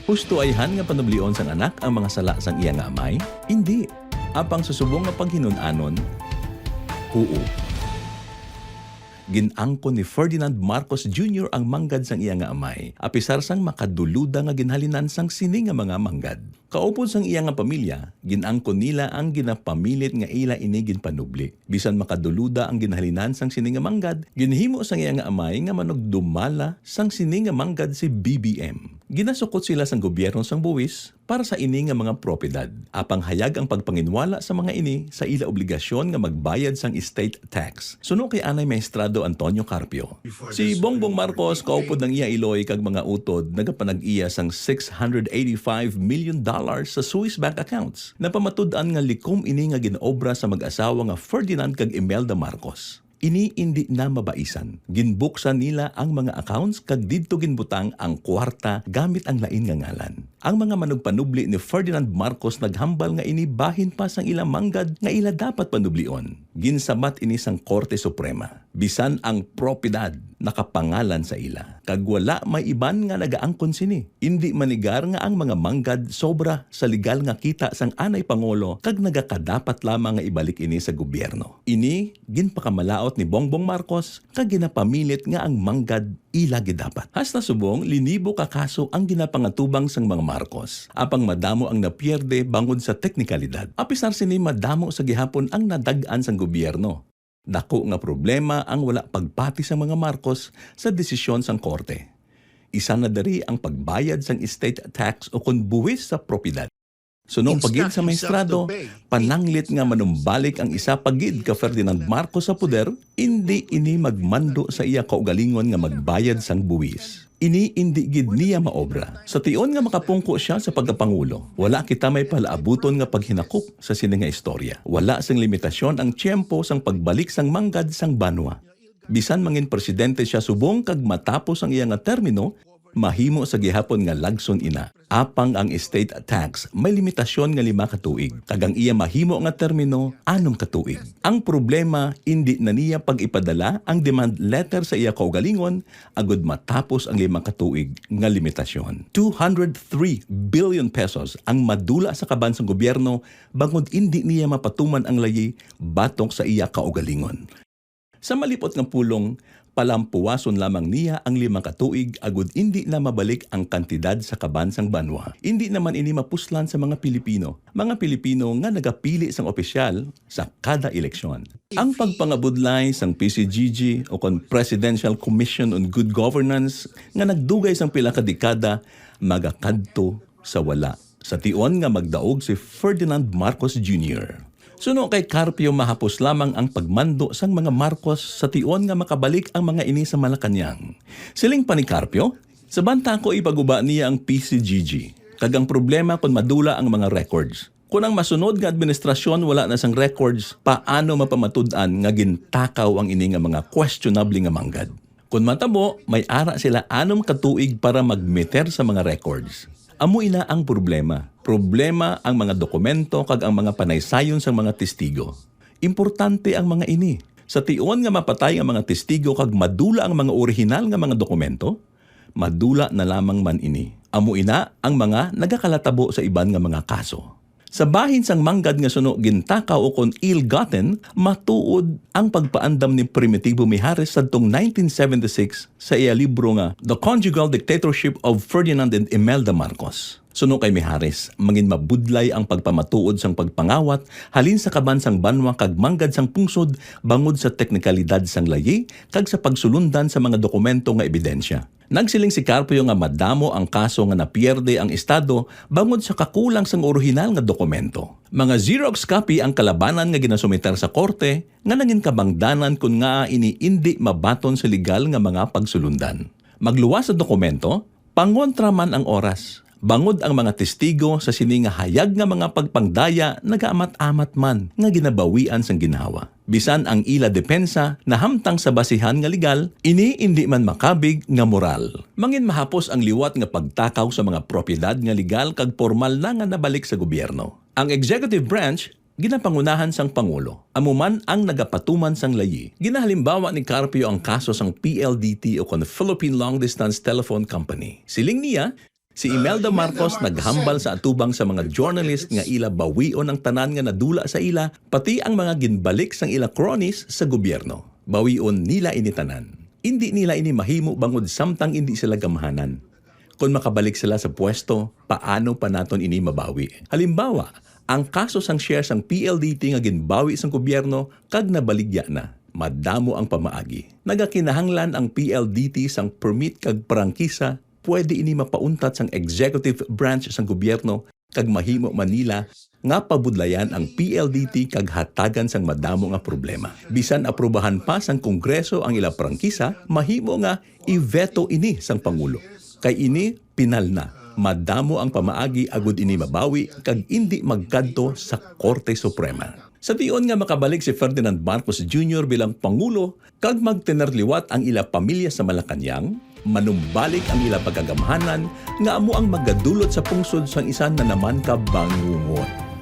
Husto ayhan nga panublion sang anak ang mga sala sang iya nga amay? Hindi. Apang sa subong nga paghinun-anon, oo. Gin-angkon ni Ferdinand Marcos Jr. ang manggad sang iya nga amay, apisar sang makaduluda nga ginhalinan sang sini nga mga manggad. Kaupod sang iya nga pamilya, gin-angkon nila ang ginapamilit nga ila ini ginpanubli. Bisan makaduluda ang ginhalinan sang sini nga manggad, ginhimo sang iya nga amay nga manugdumala sang sini nga manggad si BBM. Ginasukot sila sang gobyerno sang buwis para sa ini nga mga propiedad. Apang hayag ang pagpanginwala sa mga ini sa ila obligasyon nga magbayad sang estate tax. Suno kay anay Maestrado Antonio Carpio. Si Bongbong Marcos, kaupod ng iya iloy kag mga utod, nagapanag-iya sang $685 million sa Swiss bank accounts. Napamatud-an nga likom ini nga ginaobra sa mag-asawa nga Ferdinand kag Imelda Marcos. Ini hindi na mabaisan. Ginbuksan nila ang mga accounts kag didto ginbutang ang kwarta gamit ang lain nga ngalan. Ang mga manugpanubli ni Ferdinand Marcos naghambal nga ini bahin pa sang ilang manggad nga ila dapat panublion. Ginsabat ini sang Korte Suprema. Bisan ang propiedad nakapangalan sa ila. Kag wala may iban nga nagaangkon sini. Indi manigar nga ang mga manggad sobra sa legal nga kita sang anay pangulo kag nagakadapat lamang nga ibalik ini sa gobyerno. Ini ginpakamalaot ni Bongbong Marcos kag ginapamilit nga ang manggad ila gidapat. Hasta subong, linibo ka kaso ang ginapangatubang sang mga Marcos. Apang madamo ang napierde bangod sa teknikalidad. Apisar sini, madamo sa gihapon ang nadag-an sang gobyerno. Dako nga problema ang wala pagpati sa mga Marcos sa desisyon sang korte. Isa na dari ang pagbayad sang estate tax o kon buwis sa propiedad. Suno pa gid sa maestrado, pananglit nga manumbalik ang isa pa gid ka Ferdinand Marcos sa poder, hindi ini magmando sa iya kaugalingon nga magbayad sang buwis. Ini hindi gid niya maobra. Sa tion nga makapungko siya sa pagkapangulo, wala kita may palaabuton nga paghinakop sa sini nga istorya. Wala sang limitasyon ang tiyempo sang pagbalik sang manggad sang banwa. Bisan mangin presidente siya subong kag matapos ang iya nga termino, mahimo sa gihapon nga lagson ina. Apang ang estate tax may limitasyon nga 5 ka tuig. Kag ang iya mahimo nga termino, 6 ka tuig. Ang problema, hindi na niya pag-ipadala ang demand letter sa iya kaugalingon agud matapos ang 5 ka tuig nga limitasyon. ₱203 billion ang madula sa kaban sang gobyerno bangod hindi niya mapatuman ang layi batok sa iya kaugalingon. Sa malipot nga pulong, palampuwason lamang niya ang 5 katuig agud hindi na mabalik ang kantidad sa kaban sang banwa. Hindi naman ini mapuslan sa mga Pilipino. Mga Pilipino nga nagapili sang opisyal sa kada eleksyon. Ang pagpangabudlay sang PCGG o kon Presidential Commission on Good Governance nga nagdugay sang pila ka dekada magakadto sa wala sa tion nga magdaog si Ferdinand Marcos Jr. Suno kay Carpio, mahapos lamang ang pagmando sang mga Marcos sa tion nga makabalik ang mga ini sa Malacanang. Siling pa ni Carpio, sa banta ko ipaguba niya ang PCGG. Kag ang problema kung madula ang mga records. Kung ang masunod nga administrasyon wala na sang records, paano mapamatud-an nga gintakaw ang ini nga mga questionable nga manggad? Kung matabo, may ara sila 6 katuig para magmeter sa mga records. Amo ina ang problema. Problema ang mga dokumento kag ang mga panaysayon sa mga testigo. Importante ang mga ini. Sa tion nga mapatay ang mga testigo kag madula ang mga orihinal nga mga dokumento, madula na lamang man ini. Amo ina ang mga nagakalatabo sa iban nga mga kaso. Sa bahin sang manggad nga suno gintakaw o kon ill-gotten, matuod ang pagpaandam ni Primitivo Mijares sadtong 1976 sa iya libro nga The Conjugal Dictatorship of Ferdinand and Imelda Marcos. Suno kay Mijares, mangin mabudlay ang pagpamatuod sang pagpangawat halin sa kaban sang banwa kag manggad sang pungsod bangod sa teknikalidad sang layi kag sa pagsulundan sa mga dokumento nga ebidensya. Nagsiling si Carpio nga madamo ang kaso nga napierde ang estado bangod sa kakulang sang orihinal nga dokumento. Mga Xerox copy ang kalabanan nga ginasumiter sa korte nga nangin kabangdanan kung nga ini indi mabaton sa legal nga mga pagsulundan. Magluwas sa dokumento, pangontra man ang oras. Bangod ang mga testigo sa sini nga hayag nga mga pagpangdaya nagaamat-amat man nga ginabawian sang ginhawa. Bisan ang ila depensa nahamtang sa basihan nga legal, ini hindi man makabig nga moral. Mangin mahapos ang liwat nga pagtakaw sa mga propiedad nga legal kag formal na nga nabalik sa gobyerno. Ang executive branch ginapangunahan sang pangulo. Amo man ang nagapatuman sang layi. Ginahalimbawa ni Carpio ang kaso sang PLDT o kon Philippine Long Distance Telephone Company. Siling niya, Si Imelda Marcos naghambal sa atubang sa mga journalist nga ila bawion ang tanan nga nadula sa ila, pati ang mga ginbalik sang ila cronies sa gobyerno. Bawion nila ini tanan. Indi nila ini mahimo bangod samtang indi sila gamhanan. Kung makabalik sila sa pwesto, paano pa naton ini mabawi? Halimbawa, ang kaso sang shares sang PLDT nga ginbawi sang gobyerno kag nabaligya na. Madamo ang pamaagi. Nagakinahanglan ang PLDT sang permit kag prangkisa, pwede ini mapauntat sang executive branch sang gobyerno kag mahimo man nila nga pabudlayan ang PLDT kag hatagan sang madamo nga problema. Bisan aprobahan pa sang Kongreso ang ila prangkisa, mahimo nga i-veto ini sang Pangulo. Kay ini pinal na. Madamo ang pamaagi agud ini mabawi kag indi magkadto sa Korte Suprema. Sa tion nga makabalik si Ferdinand Marcos Jr. bilang Pangulo kag magtenerliwat ang ila pamilya sa Malacañang, manumbalik ang ila pagkagamhanan nga amo ang magadulot sa pungsod sang isa na naman ka bangungot.